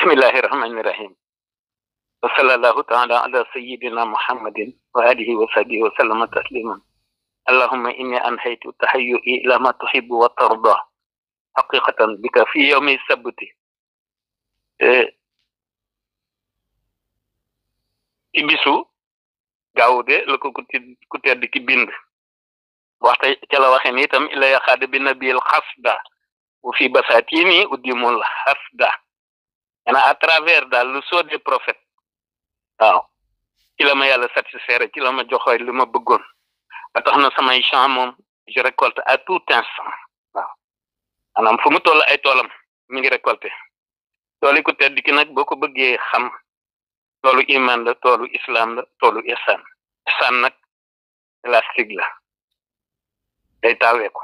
bismillahi rahmani rahim wa sallallahu taala ala sayyidina muhammadin wa alihi wa sahbihi wa sallama tasliman allahumma inni anhaytu tahayyu'i ila ma tuhibbu wa tarda haqiqatan bika fi yawmi sabti ci bisu gaawde la ko ku tedd ki bind waxta ca la waxe ni itam ila yaqad bi nabil khasda wa fi basatini udimul hasda à travers daal le sceau des prophètes waaw ci la ma yàlla satisfaire ci la ma joxoy li ma bëggoon ba tax na samay champs moom je récolte à tout instant waaw maanaam fu mu toll ay toolam mi ngi récolté tooli ku tedd ki nag boo ko bëggee xam toolu iman la toolu islam la toolu ihsan ihsan nag élastique la day taawee ko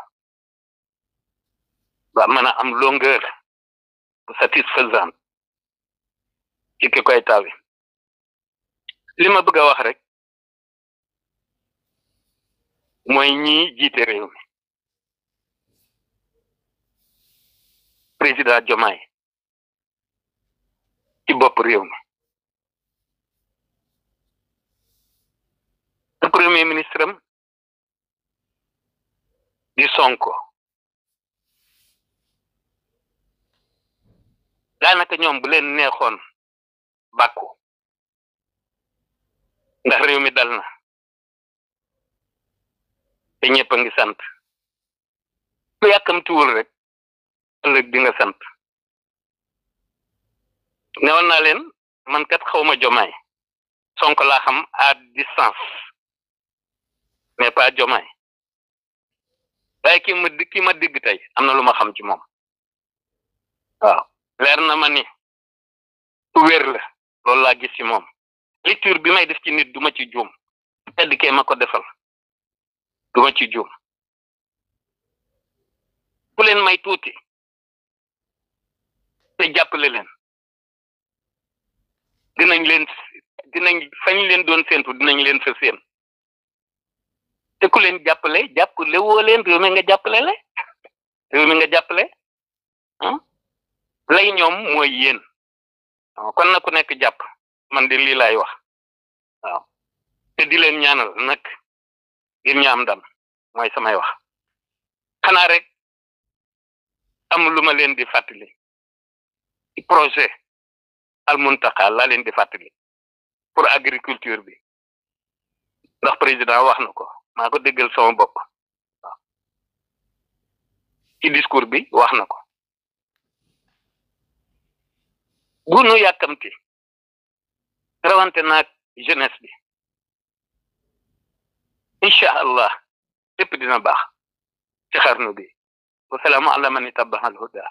ba mën a am longueur satisfaisante ci ki koy taawee li ma bëgg a wax rek mooy ñi jiite réew mi président Diomaye ci bopp réew mi le premier ministre am di Sonko daanaka ñoom bu leen neexoon bàkku ndax réew mi dal na te ñëpp a ngi sant ku yàkkamtiwul rek ëllëg di nga sant newoon naa leen man kat xawma Diomaye Sonko laa xam à distance mais pas Diomaye waaye ki ma dégg tey am na lu ma xam ci moom waaw leer na ma ni ku wér la loolu laa gis ci moom lecture bi may def ci nit duma ci juum tedd kee ma ko defal duma ci juum ku leen may tuuti te jàppale leen dinañ fañ leen doon séentu dinañ leen fa séen te ku leen jàppale woo leen réew mi nga jàppale le réew mi nga jàppale lay ñoom mooy yéen kon na ku nekk jàpp man de lii laay wax waaw te di leen ñaanal nag ngir ñu am ndam mooy samay wax xanaa rek am lu ma leen di fàttali ci projet Al Muntaqa laa leen di fàttali pour agriculture bi ndax président wax na ko maa ko déggal sama bopp waaw ci discours bi wax na ko bu nu yàkkamti rawante naag jeunesse bi incha allah lépp dina baax ci xarnu bi wasalaamu ala man ittaba'a al huda